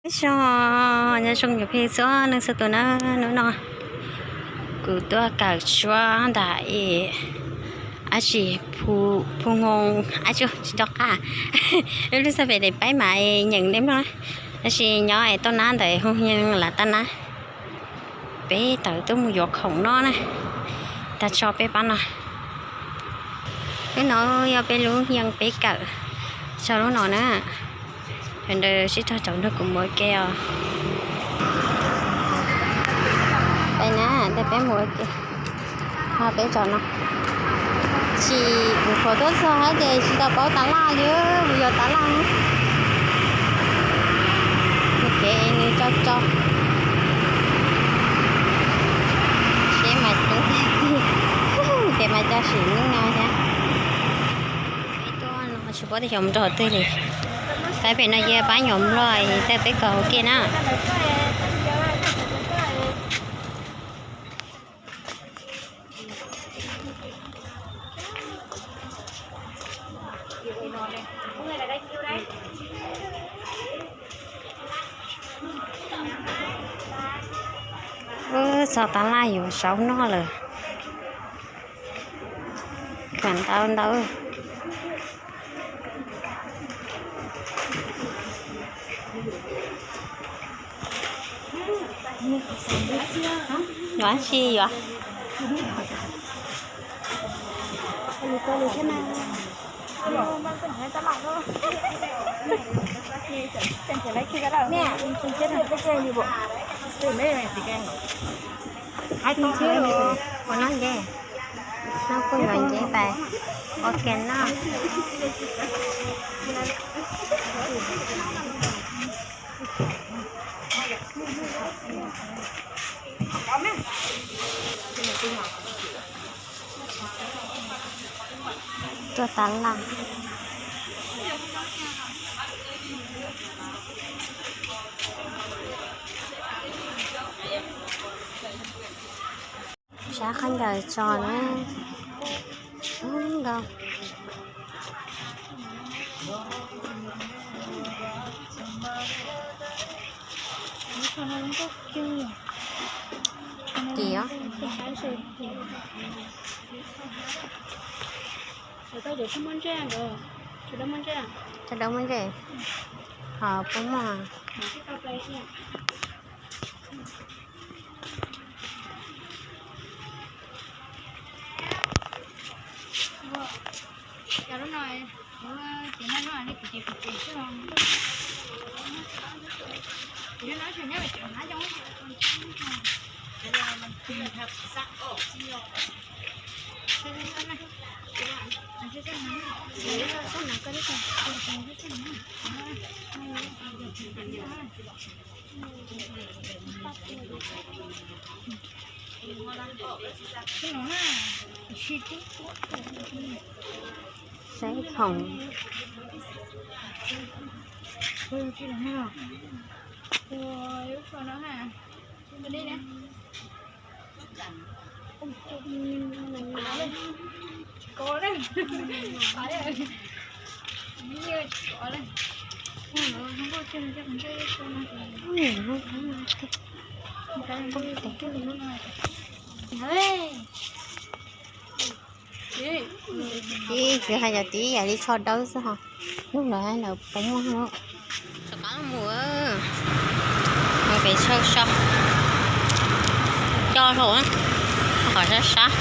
Nyob zoo, nyob zoo cov phooj ywg txhua leej txhua tus na, hnub no kuv tuaj kawm tshua ntawm es, ab tsi, Phu Ngoo, ab tsi, tsis nco qab, lub lub xab pem daim paib mas nyeem nej mloog na, tab sis nyob es tuaj nab ntawm hu Yeeb Lav Taj na. Peb tawm tuaj mus yuav khoom noj na, tag tso peb pab no. Lub no yog peb lub yeej peb kawm tso lub no na. Sawv daws sib cog caum nrog kuv mus ua ke os. Peb na, tej peb mus ua ke. Ho peb tso no. Tsis, kuv qhuav tuaj txog hab ces tsis tau paub tab laj li, mus yuav tab laj. Nws kev nws tso tso. Seb mas tub tiag tiag, ces mas cov sim neej no thiab. Peb tuaj no tsis paub tias xyov mus rau qhov twg li. Saib pem no ces pab nyuam nplog tej peb kawm ua ke na. Wb txog tab laj yuav zaub noj lawm. Kawm ntawv ntawd. Yuav dab tsi yuav? Kuv noj nceb, noj kuj yuav nceb pais ua ke noj. Tuaj tab laj. Sab khaub ncaws tso na. Ub, nkauj. Kim os. Tsho dawb muaj ntsej. Ho puas muaj? Saib khoom. Ib txwv hais cov tib yam li tsho dawb xwb ho. Hnub ntawd lawv puas muaj lawm. Rov qab los mus, mus pem chaw so, coj hauv, qhov sab sab.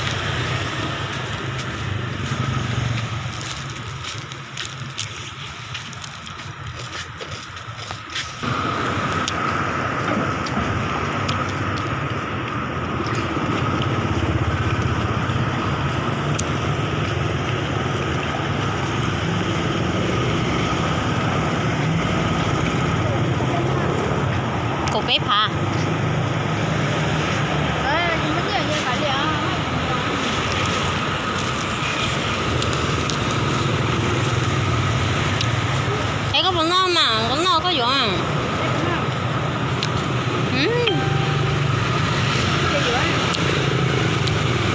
Kaum peb phav. Es koj puas noj mas, koj noj koj yuav.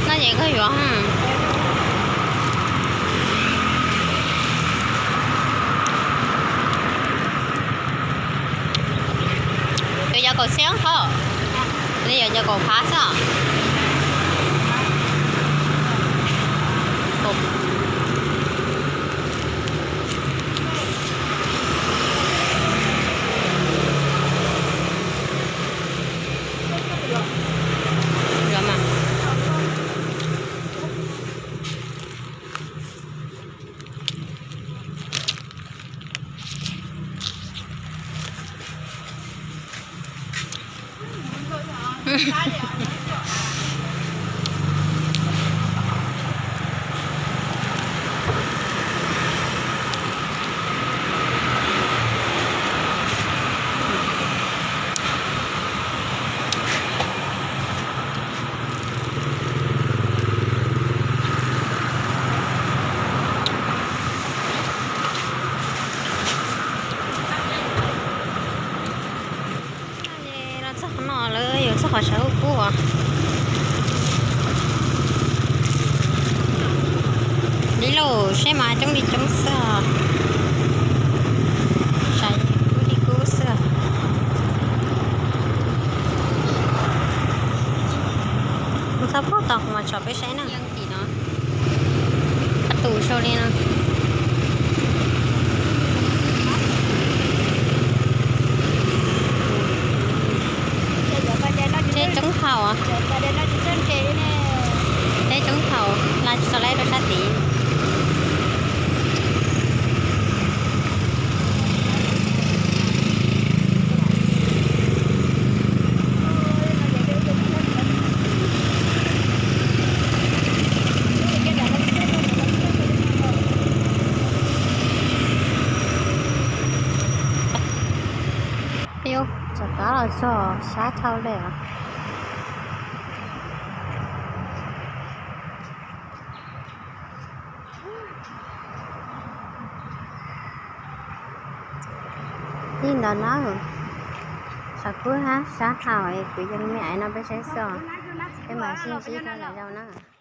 Noj ces koj yuav. Kaum xeeb hov, nej yuav cov kaum phav xwb. Los txog qhov no lawm, yuav txog qhov sawv huv kub. Li lauj, seb mas coob li coob xwb. Saib kub li kub xwb. Mus txog pem tod kuv mam tsom peb saib na. Tim no, qab tus sau li no. Teb coob thaum, teb coob thaum, la tsis tau laib rau sab tid. Peb yuav txog qab los txog sab dhau lawm. Li ntawd na, sawv kub hab sab dhau, kuv yeej me aiv no peb saib xwb, peb mam sib ntsib dua lwm zaus na.